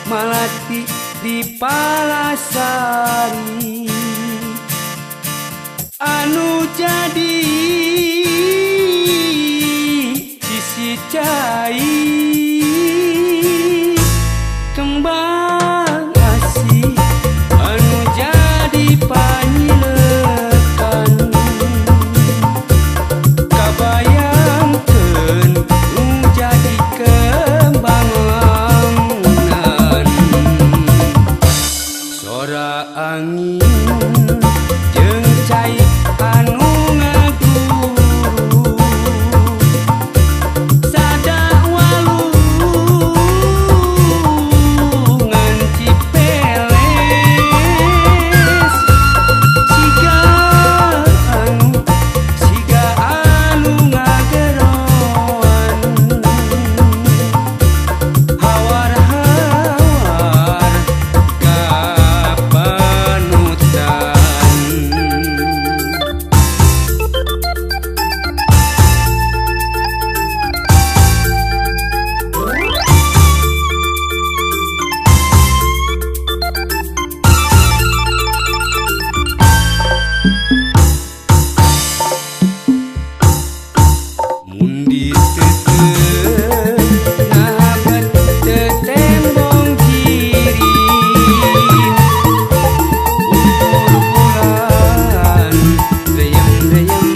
Malati di Palasari anu jadi sisi cai kembang asih anu jadi panyilekan kabayangkeun nu jadi kembang lamunan sora angin jeung cai anu ngaguru sada walungan Cipeles siga anu ngageroan hawar-hawar kapanutan. Mundi tetep nahabet tetembong jirin ukur bulan reyem-reyem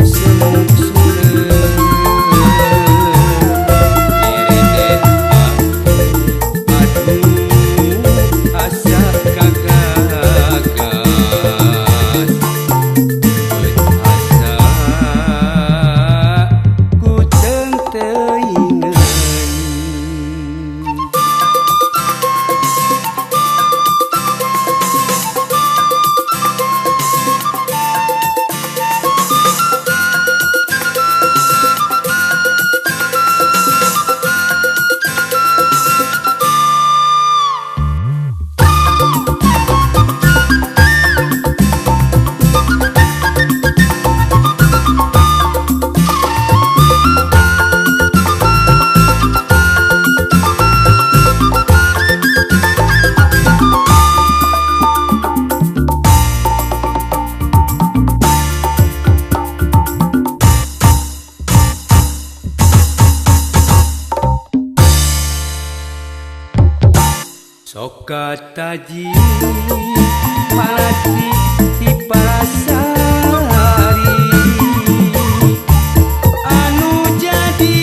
semuk suleum nyeredet ate aduh asa kagagas beut asa ku teung-teuingeun. Soka taji malati di Palasari anu jadi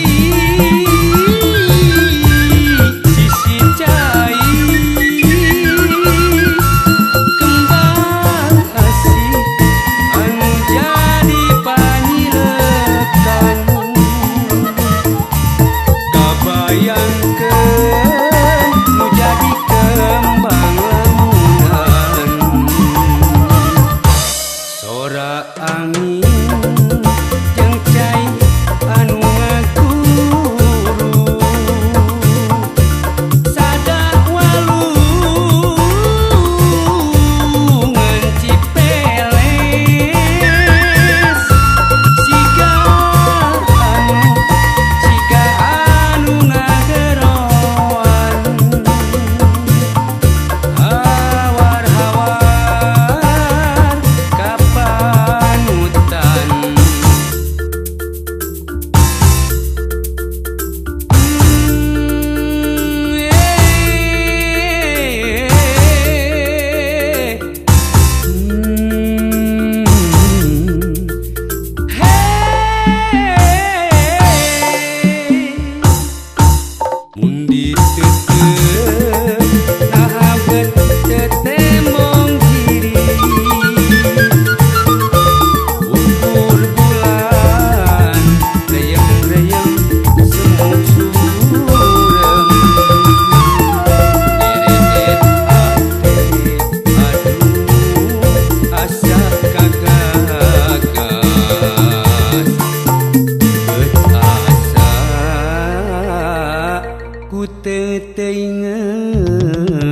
sisi cai kembang asih anu jadi panyilekan kabayangkeun nu jadi kembang lamunan sora angin jeung cai anu ngaguru sada walungan Cipeles siga anu ngageroan hawar-hawar kapanutan. Mundi tetep nahabet tetembong jirin ukur bulan reyem-reyem semuk sureum nyeredet ate aduh asa kagagas beut asa ku teu-teuingeun.